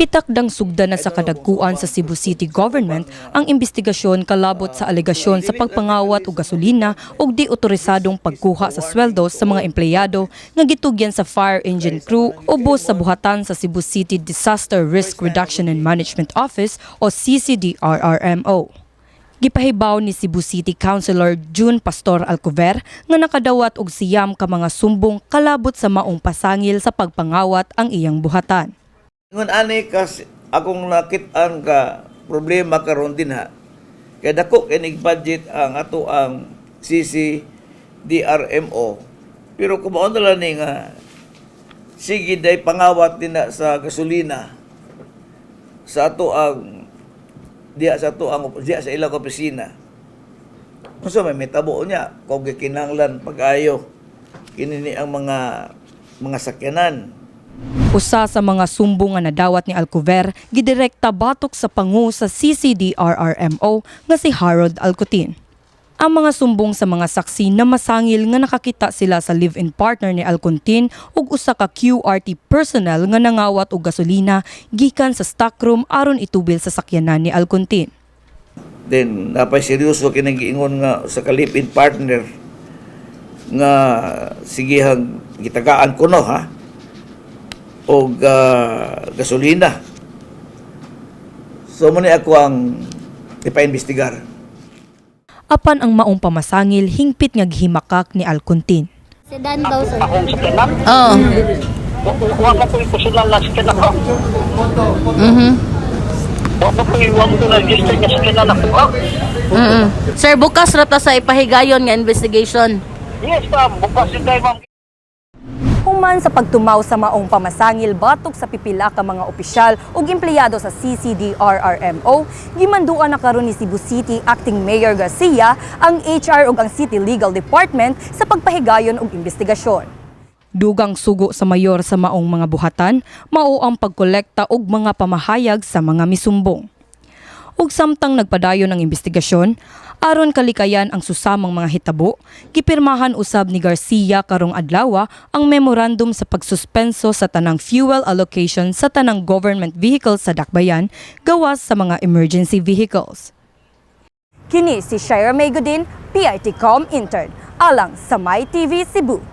Gitakdang sugdan na sa kadagkuan sa Cebu City Government ang investigasyon kalabot sa alegasyon sa pagpangawat og gasolina ug di otorisadong pagkuha sa sweldo sa mga empleyado nga gitugyan sa fire engine crew ubos sa buhatan sa Cebu City Disaster Risk Reduction and Management Office o CCDRRMO. Gipahibaw ni Cebu City Councilor June Pastor Alcover nga nakadawat og 9 ka mga sumbong kalabot sa maong pasangil sa pagpangawat ang iyang buhatan. Ngun ani kas akong nakit-an ka problema karon dinha. Kay dako kinig budget ang ato ang CCDRMO. Pero kung mao na lang ni nga sige day pangawat dinha sa gasolina sa ato ang diya sa ato ang diya sa ilang opisina. Unsa may mitabo niya kung gikinahanglan pag-ayo kini ni ang mga sakyanan? Usa sa mga sumbong nga nadawat ni Alcover gidirekta batok sa pangu sa CCDRRMO nga si Harold Alcutin. Ang mga sumbong sa mga saksi na masangil nga nakakita sila sa live-in partner ni Alcontin ug usa ka QRT personnel nga nangawat og gasolina gikan sa stockroom aron itubil sa sakyanan ni Alcontin. Then napay seryoso kining giingon nga sa ka-live-in partner nga sigihang gitagaan kuno ha og gasolina. So mo ni ako ang ipaimbestigar. Apan ang maong pamasangil hingpit nga gihimakak ni Alcontin. Sedan daw, sir. Akong sakyanan. Oo. Wa pa ko personal na sakyanan ko. Wa pa ko register nga sakyanan ako. Ah. Sir, bukas ra ta sa ipahigayon nga investigation. Yes, ma'am. Bukas yun tayo, ma'am. Human sa pagtumaw sa maong pamasangil batok sa pipila ka mga opisyal ug empleyado sa CCDRRMO, gimanduan na karon ni Cebu City Acting Mayor Garcia ang HR ug ang City Legal Department sa pagpahigayon og investigasyon. Dugang sugo sa mayor sa maong mga buhatan, mao ang pagkolekta og mga pamahayag sa mga misumbong. Ug samtang nagpadayon ang investigasyon, aron kalikayan ang susamang mga hitabo, gipirmahan usab ni Garcia karong adlaw ang memorandum sa pagsuspenso sa tanang fuel allocation sa tanang government vehicles sa Dakbayan gawas sa mga emergency vehicles. Kini si Shira May Godin, PITCOM intern, alang sa My TV Cebu.